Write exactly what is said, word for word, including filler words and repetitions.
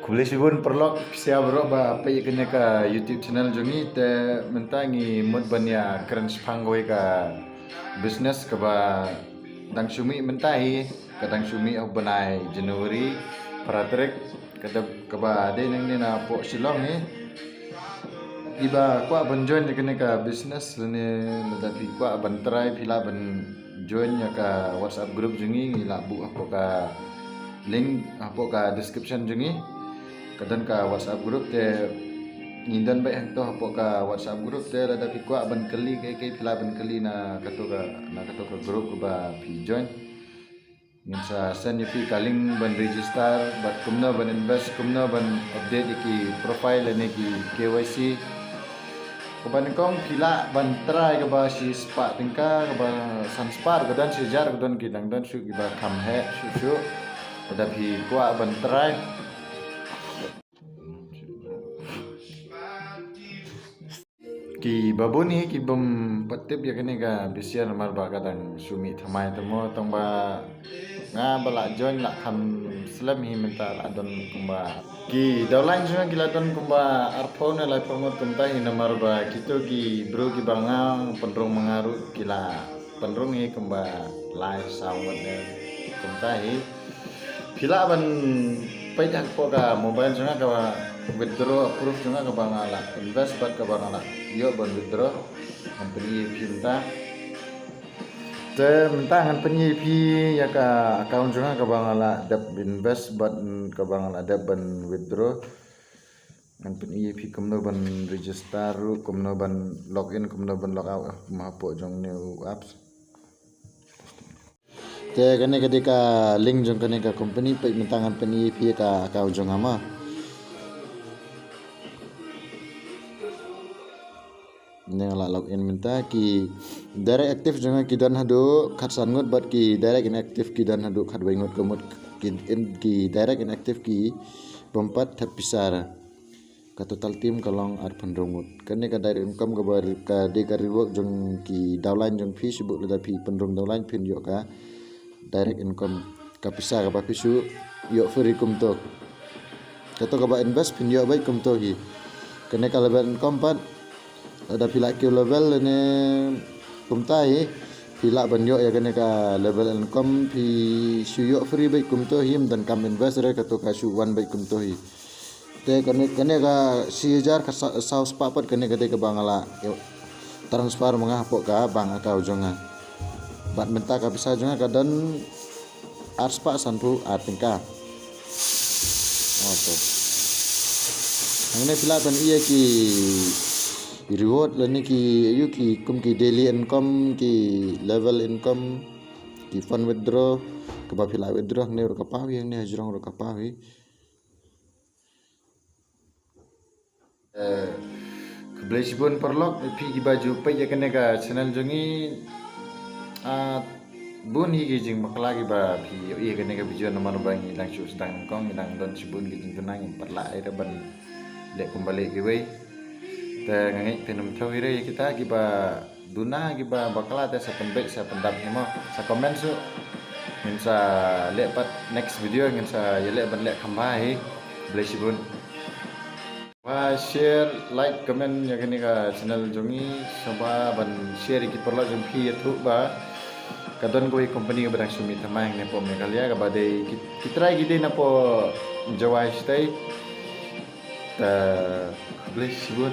Khublei shibun paralok, phi sa baroh ba peit ïa kane ka YouTube channel jong ngi. Te mynta ngi mut ban ïa kren shaphang kawei ka business kaba dang shu mih mynta hi, ka dang shu mih ha u bnai January, phra tarik, ka dei, kaba dei nangne na poh Shillong hi. Kiba kwah ban join ïa kane ka business lane lada phi kwah ban try, phi lah ban join ïa ka WhatsApp group jong ngi, ngi la buh hapoh ka link, hapoh ka description jong ngi. Ka don ka WhatsApp group, te ngi don beit hangto hapoh ka WhatsApp group, te lada phi kwah ban kylli kaei kaei, phi lah ban kylli na kato ka, na kato ka group kaba phi join. Ngin sa send ïa phi ka link ban register, bad kumno ban invest, kumno ban update ïa ki profile lane ki K Y C. Kaba nyngkong phi lah ban try kaba shispah tyngka, kaba san spah, ka don shi hajar, ka don ki dang don shuh kiba kham heh shuh shuh. Lada phi kwah ban try. Kiba bun hi ki bym pat tip ïa kane ka business namar ba ka dang shu mih thymmai te mo, tang ba nga ba la join la kham slem hi, mynta la don kumba, ki downline jong nga ki la don kumba arphew ne laiphew ngut kumta hi, namar ba kito ki briew kiba nga pynrung ma nga ruh ki la pynrung hi kumba lai saw ngut ne kumta hi. Phi lah ban peit hapoh ka mobile jong nga kaba withdraw approve jong nga kaba nga la invest bad kaba nga la ïoh ban withdraw. Ngan pyni ïa phi mynta. Te mynta ngan pyni ïa phi ïa ka account jong nga kaba nga la dep invest bad kaba nga la dep ban withdraw. Ngan pyni ïa phi kumno ban register ruh, kumno ban log in, kumno ban log out, eh, ma hapoh jong new apps. Te kane ka dei ka link jong kane ka company, peit mynta ngan pyni ïa phi ka account jong nga ma. Ne nga la log in mynta, ki direct active jong nga ki don haduh khatsan ngut bad ki direct inactive ki don haduh khatwei ngut, ka mut ki in, ki direct inactive ki bym pat thep pisa. Ka total team ka long arphew hynriew ngut. Kane ka direct income kaba ka dei ka reward jong ki downline jong phi, shu buh lada phi pynrung downline phin ïoh ka direct income, ka pisa kaba phi shu ïoh free kumto. Kato kaba invest phin ïoh beit kumto hi. Kane ka level income pat, lada phi lah kiew level ne kumta hi, phi lah ban ïoh ïa kane ka level income, phi shu ïoh free beit kumto hi, ym donkam invest re, kato ka shu wan beit kumto hi. Te kane, kane ka shi hajar ka sa-, saw spah pat, kane ka dei kaba nga la transfer ma nga hapoh ka bank account jong nga. Bad mynta ka pisa jong nga ka don ar spah sanphew ar tyngka. Okay. Hangne phi lah ban ïoh ki reward lane ki, ïoh ki kum ki daily income, ki level income, ki fund withdraw, kaba phi lah withdraw hangne ruh ka paw hi, hangne hajrong ruh ka paw hi. Eh, khublei shibun paralok, phi kiba ju peit ïa kane ka channel jong ngi. Ah, bun hi ki jingbakla kiba phi ïohi ïa kane ka video namar ba ngi dang shu sdang nyngkong, ngi dang don shibun ki jingduna, ngim pat lah ïa ban leh kumba leh kiwei. Te nga ngeit phin ym thaw hi re ïa kita kiba duna kiba bakla te sa pynbeit sa pyndap hi mo. Sa comment shuh. Ngin sa leh pat next video, ngin sa ïaleh ban leh kham bha hi. Khublei shibun. Wa share, like, comment ïa kane ka channel jong ngi, sngewbha ban share ïa ki paralok jong phi ïathuh ba ka don kawei company kaba dang shu mih thymmai hangne hapoh Meghalaya kaba dei ki, ki trai ki dei na poh Jowai shatei. Te khublei shibun.